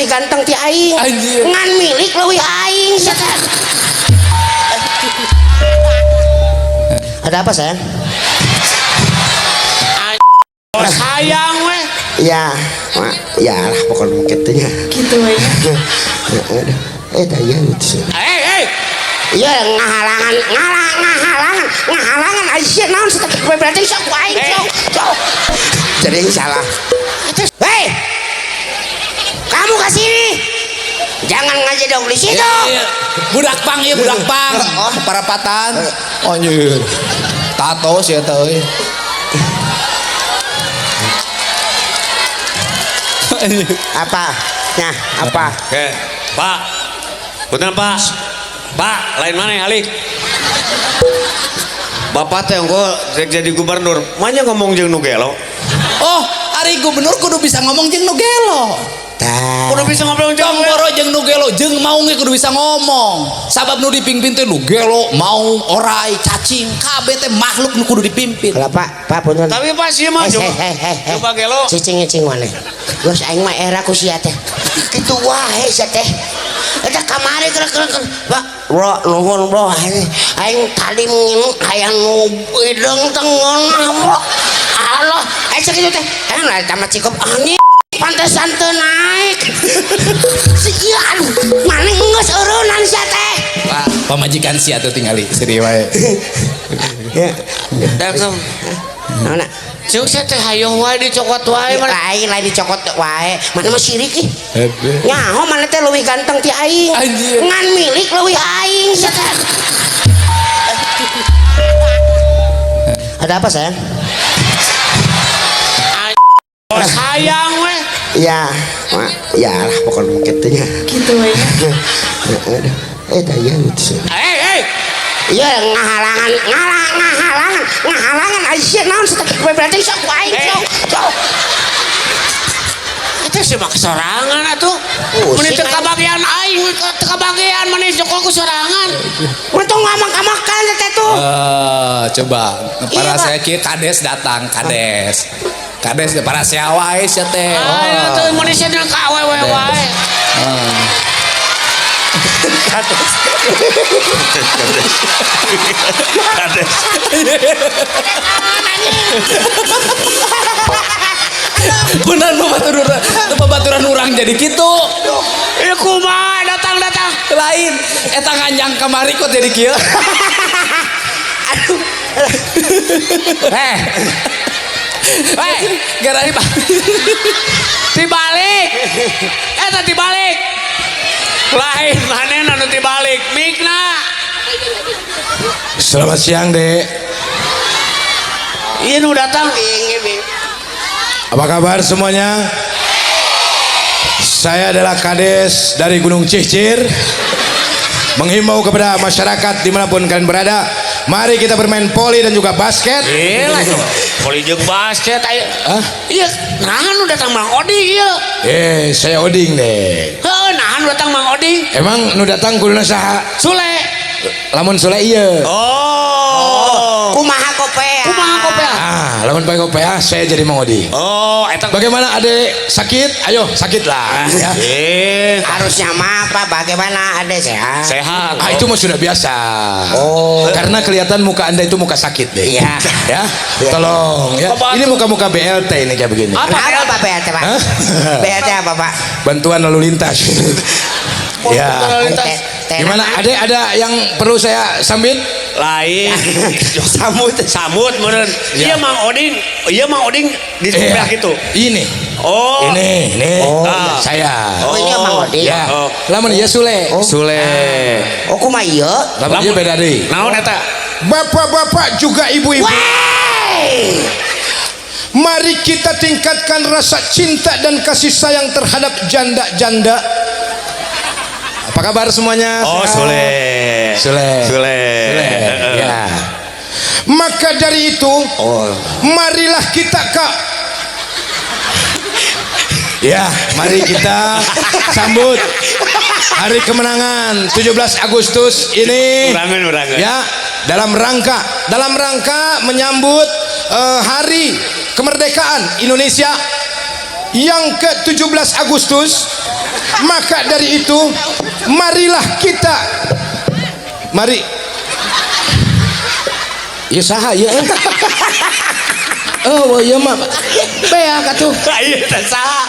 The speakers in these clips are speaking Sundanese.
leuwih ganteng ti aing. Anjir. Ngan milik leuwih aing sia teh. Ada apa, sayang? Oh, sayang weh. Ya, ya lah pokoknya kitu nya. Gitu we. Eh, daya gitu. Eh, eh. Iya, ngahalangan, ngahalangan, ngahalangan. Aisyah naon sih? Berarti sok ku aing sok. Sok. Jadi yang salah. Hei, kamu ke sini. Jangan ngajedog di situ. Iya, budak pang ieu budak pang. Oh. Parapatan. Anjir. Tato sih eta euy. Apa? Nah, apa? Oke, Pak. Punten, Pak. Pak, lain mana ya, Alik? Bapak teh engko rek jadi gubernur, manya ngomong jeung nu gelo. Oh, ari gubernur kudu bisa ngomong jeung nu gelo. Tah. Kudu bisa ngobrol jeung Tong nu gelo. boro jeung nu gelo, jeung maung ge kudu bisa ngomong. Sabab nu dipimpin teh nu gelo, maung, orai, cacing, kabeh teh makhluk nu kudu dipimpin. Kalau Pak, Pak punten. Tapi Pak sih mah Eh, coba. eh, eh, eh. Coba gelo. Cicing cicing mana? Geus aing mah era ku sia teh. Kitu wae sia teh. Eta kamari keur keur keur. Pak, bro, nuhun bro. Aing tadi nginum hayang nu hideung teh ngeunah bro. Allah, eh sakitu teh. Eh lah tamat cikop anjing. Pantesan teu naik. Si ieu aduh, maneh geus eureunnan sia teh. Pak, pamajikan sia tuh tingali seri wae. Ya. Datang. Naon? Ceuk sia teh hayoh wae dicokot wae mana. Lain lain dicokot wae. Mana mah sirik ih. Nyaho mana teh leuwih ganteng ti aing. Anjir. Ngan milik leuwih aing sia teh. Ada apa, sayang? Oh, sayang weh. Ya, ya lah pokoknya kitu nya. Gitu we. Eh, daya gitu. Eh, eh. Iya, ngahalangan, ngahalangan, ngahalangan. Aisyah naon sih? Berarti sok ku aing sok. Sok. Itu sih mah kesorangan atuh. Oh, Mun sih, teu kabagian aing teu kabagian maneh joko ku sorangan. Mun tong ngomong-ngomongkan teh tuh. Coba para Iya, Pak. saya kieu kades datang, kades. Kades para saya wae sia teh. Ayo tuh mun sia ka awewe wae. Kades. Kades. Benar babaturan urang jadi kitu. Ieu kumaha datang-datang. Lain eta nganjang kamari kok jadi kieu. Aduh. Eh. Eh, Gara Pak. dibalik. Eta dibalik. Lain manehna nu dibalik. Mikna. Selamat siang, Dek. Ieu nu datang. Apa kabar semuanya? Saya adalah Kades dari Gunung Cihcir. Menghimbau kepada masyarakat dimanapun kalian berada, mari kita bermain voli dan juga basket. Gila, voli jeung basket ayo. Hah? Iya, nahan nu datang Mang Oding ieu. Eh, saya Oding deh. Heuh, nahan nu datang Mang Oding. Emang nu datang kuduna saha? Sule. Lamun Sule ieu. Oh. Kumaha kopea? Kumaha kopea? Ah, lamun pakai kopea saya jadi Mang Oding. Oh, eta Bagaimana adek sakit? Ayo, sakit lah. Ya. Eh, Harusnya mah apa? Bagaimana adek sehat? sehat. Ah, itu mah sudah biasa. Oh. Karena kelihatan muka Anda itu muka sakit deh. Iya. Ya. Tolong ya. Ini muka-muka BLT ini kayak begini. Apa? Apa Pak BLT, Pak? Hah? BLT apa, Pak? Bantuan lalu lintas. Ya. Lalu lintas. Gimana? Adek ada yang perlu saya sambit? Lain. Sambut, sambut meureun. Iya Mang Oding, iya Mang Oding di sebelah gitu. Ini. Oh. Ini, ini. Oh, iya. Saya. Oh, ini Mang Oding. Ya. Oh. Lamun ieu Sule. Sule. Oh, kumaha ieu? Lamun ieu beda deui. Naon eta? Bapak-bapak juga ibu-ibu. Wey! Mari kita tingkatkan rasa cinta dan kasih sayang terhadap janda-janda. Apa kabar semuanya? Oh, Sehat? Sule. Sule. Sule. Sule. Ya. Maka dari itu, marilah kita ke Ya, mari kita sambut hari kemenangan 17 Agustus ini. Urangan. Ya, dalam rangka menyambut hari kemerdekaan Indonesia yang ke-17 Agustus. Maka dari itu, marilah kita, mari. Ieu saha ieu? Eh? Oh, ieu mah beak atuh. Ieu teh saha?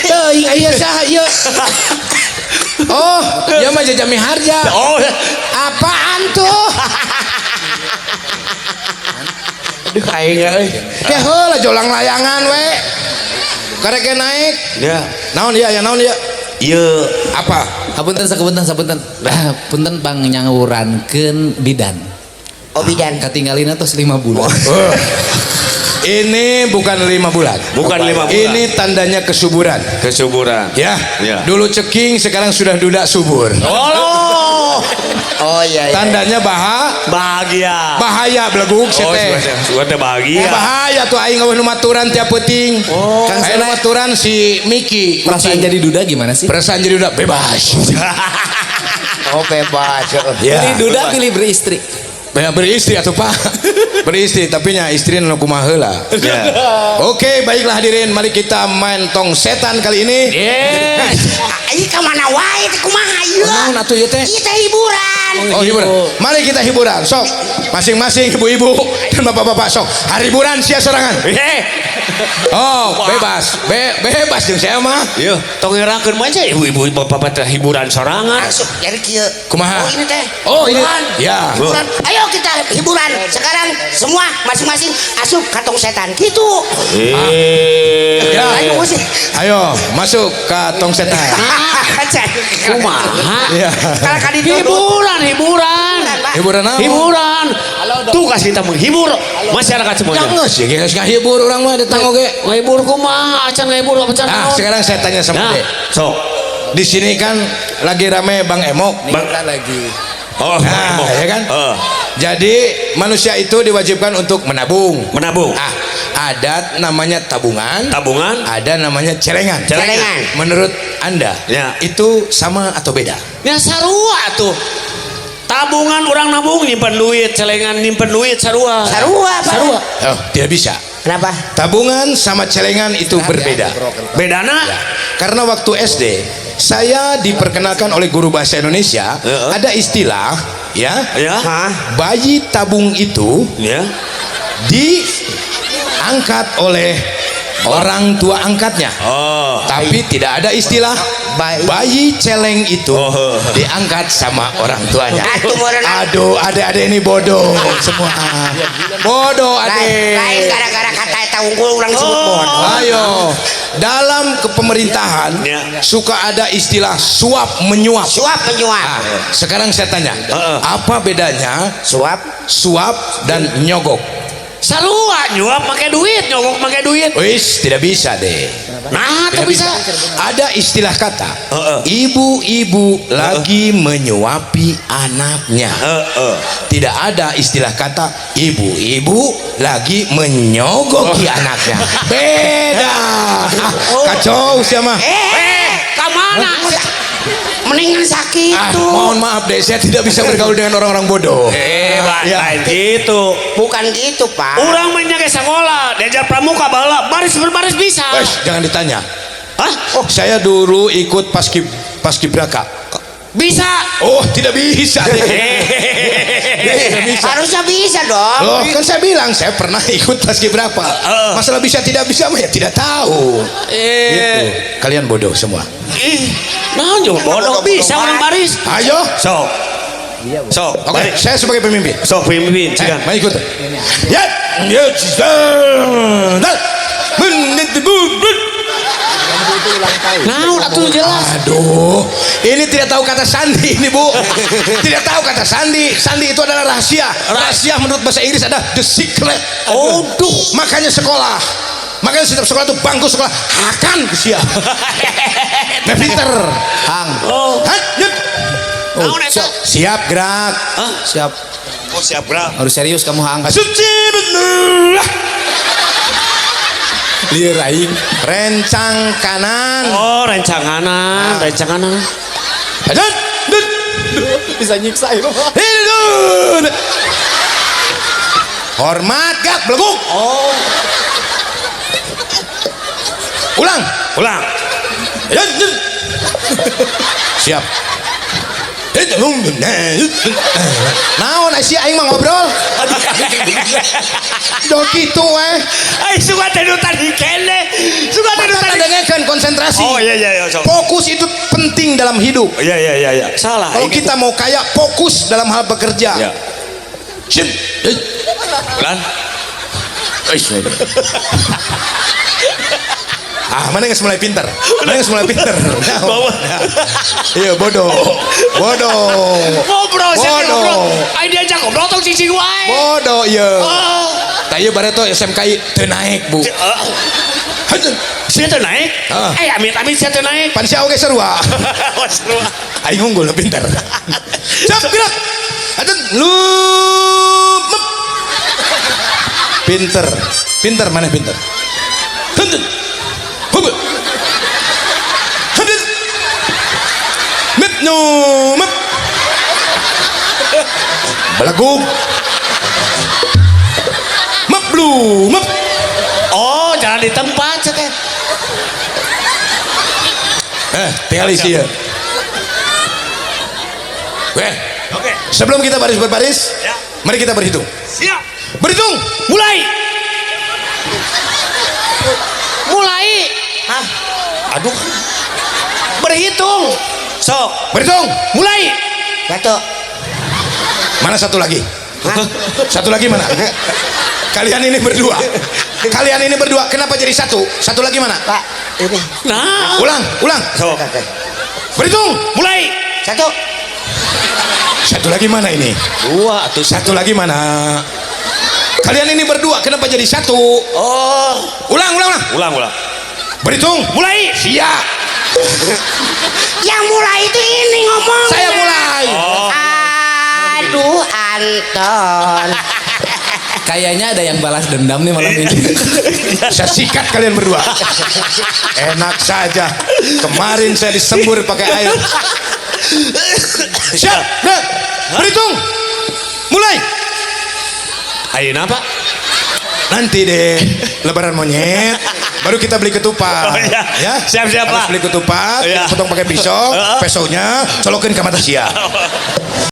Teuing ieu saha ieu? Oh, ieu mah Jaja Miharja. Oh, Apaan tuh? Aduh aing euy. Ke heula jolang layangan we. Karek ge naik. Ya. Naon ieu, aya naon ieu? Ieu Apa? Hapunten sakepunten sapunten. Ah, punten pangnyawurankeun bidan. Oh bidan. Katinggalina tos 5 bulan. Oh. Ini bukan 5 bulan. Bukan 5 bulan. Ini tandanya kesuburan. Kesuburan. Ya. Ya. Dulu ceking, sekarang sudah duda subur. Oh. Oh iya, iya. Tandanya Bahagia. Bahaya beleguk Oh, sete. sudah teh bahagia. Bahaya tuh aing eueuh nu maturan tiap peuting. Oh. Kang Aing nu Sena- maturan si Miki. Perasaan kucing. jadi duda gimana sih? Perasaan jadi duda bebas. Oh bebas. Ya. Pilih duda pilih beristri. Ya, beristri atau Pak? Beristri tapi nya istri nu kumaha heula. Ya. Oke, baiklah hadirin, mari kita main tong setan kali ini. Yes. Ieu ka mana wae teh kumaha ieu? Naon atuh ieu teh? Ieu teh hiburan. Oh, hiburan. Mari kita hiburan. Sok, masing-masing ibu-ibu dan bapak-bapak sok. Hari hiburan sia sorangan. Eh. Oh, bebas. Bebas jeung saya mah. Ieu, tong ngerakeun mah aja ibu-ibu bapak-bapak teh hiburan sorangan. Masuk jadi kieu. Kumaha? Oh ini teh. Oh, ini. Hiburan. Ya. Hiburan. Ayo kita hiburan. Sekarang semua masing-masing asup katong setan gitu. Eh. Ya. Ayo musik. Ayo, masuk ke tong setan. Kumaha? Iya. Kalau kali Hiburan, hiburan. Hiburan naon? Hiburan. Tugas kita menghibur masyarakat semuanya. Ya geus, ya geus ngahibur urang mah datang oge. Ngahibur kumaha? Acan ngahibur acan Nah, naon? sekarang saya tanya sama Nah, Dek. sok. Di sini kan lagi rame Bang Emok. Bang lagi. Oh, Nah, Emok. ya kan? Heeh. Jadi manusia itu diwajibkan untuk menabung. Menabung. Ah, ada namanya tabungan, Tabungan. ada namanya celengan. Celengan. Menurut Anda, Ya. itu sama atau beda? Ya sarua tuh. Tabungan orang nabung nyimpen duit, celengan nyimpen duit sarua. Sarua, Pak. Sarua. Oh, tidak bisa. Kenapa? Tabungan sama celengan itu berbeda. Bedana? Ya. Karena waktu SD saya diperkenalkan oleh guru bahasa Indonesia, Heeh. ada istilah ya, Ya. Hah? bayi tabung itu Ya. diangkat oleh orang tua angkatnya. Oh. Tapi tidak ada istilah Bayi. bayi celeng itu Oh. diangkat sama orang tuanya. Atuh, meureun. Aduh, adik-adik ini bodoh semua. Bodoh Lain, lain adik. gara-gara kata eta unggul urang disebut bodoh. Ayo, dalam kepemerintahan Ya. suka ada istilah suap menyuap. Suap menyuap. Ah, sekarang saya tanya, Heeh. apa bedanya Suap. suap dan nyogok? Sarua nyuap make duit, nyogok make duit. Wis, tidak bisa deh. Nah, tuh bisa. Ada istilah kata, Heeh. ibu-ibu lagi menyuapi anaknya. Heeh. Tidak ada istilah kata ibu-ibu lagi menyogoki anaknya. Beda. Ah, kacau siapa? Eh, Ka mana? mendingan sakit Ah, tuh. mohon maaf deh, saya tidak bisa bergaul dengan orang-orang bodoh. Eh, Ya. lain gitu. Bukan gitu, Pak. Urang mah nya ge sakola, diajar pramuka baheula, baris berbaris bisa. Wes, jangan ditanya. Hah? Oh, saya dulu ikut paskibraka. Bisa. Oh, tidak bisa deh. Tidak bisa. Harusnya bisa dong. Loh, kan saya bilang saya pernah ikut paskibraka. Masalah bisa tidak bisa mah ya tidak tahu. Gitu. Kalian bodoh semua. Ih, naon juga bodoh bisa orang baris. Ayo. Sok. Sok. Oke, Baris. saya sebagai pemimpin. Sok pemimpin, silakan. Mari ikut. Ya, ya, Naon atuh jelas. Aduh, ini tidak tahu kata sandi ini bu. Tidak tahu kata sandi. Sandi itu adalah rahasia. Rahasia menurut bahasa Inggris ada the secret. Aduh, makanya sekolah. Makanya setiap sekolah itu bangku sekolah akan sia. Nah, pinter. Hang. Oh. Hah, yuk. Naon eta? Siap gerak. Siap. Oh, siap gerak. Harus serius kamu Hang. Suci bener. Lieur aing. Rencang kanan. Oh, rencanganan, rencanganan. Hadut, dut, Bisa nyiksa itu. hidut. Hormat gak beleguk. Oh. Ulang. Ulang. Hadut, dut. Siap. Naon sia, aing mah ngobrol. Jol kitu we. Ai suka teh nu tadi kene. Suka teh nu Maka tadi. Dengekeun, konsentrasi. Oh, iya, sok. Fokus itu penting dalam hidup. Iya. Salah. Kalau kita mau kaya, fokus dalam hal bekerja. Ya. Sip. Lan. Ah, mana geus mulai pinter? Mana geus mulai pinter? Bawa. Iya, bodoh. Bodoh. Ngobrol sih Bodoh. ngobrol. Ai diajak ngobrol tong cicing wae. Bodoh iya. Oh. Tah, ieu bareto SMKI teu naik, Bu. Hajen. Sia teu naik? Ah. Eh, amit amit sia teu naik. Pan sia oge sarua. Oh, seru. Aing unggul pinter. Siap, gerak. Hajen lu mep. Pinter. Pinter, mana pinter? Hajen. Hubel. Hajen. Mep nu mep. Belaguk. Mep lu mep. Oh, jalan di tempat sia teh. Eh, tinggal isi ya. Oke. Oke. Sebelum kita baris berbaris, Ya. mari kita berhitung. Siap. Berhitung. Mulai. Mulai. Hah? Aduh. Berhitung. Sok. Berhitung. Mulai. Satu. Mana satu lagi? Satu lagi mana? Kalian ini berdua. Kalian ini berdua, kenapa jadi satu? Satu lagi mana? Pak, ini. Nah. Ulang, ulang. Sok. Berhitung. Mulai. Satu. Satu lagi mana ini? Dua atau Satu lagi mana? Kalian ini berdua, kenapa jadi satu? Oh. Ulang, ulang, ulang. Ulang, ulang. Berhitung. Mulai. Siap. Yang mulai itu ini ngomong. Saya mulai. Oh. Aduh, Anton. Kayaknya ada yang balas dendam nih malam ini. Saya sikat kalian berdua. Enak saja. Kemarin saya disembur pakai air. Siap. Nah, berhitung. Mulai. Ayeuna, Pak? Nanti deh, Lebaran monyet, baru kita beli ketupat. Oh, iya. Ya. Siap, siap, Harus Pak. beli ketupat, Iya. potong pakai pisau, Heeh. pisaunya colokin ke mata sia.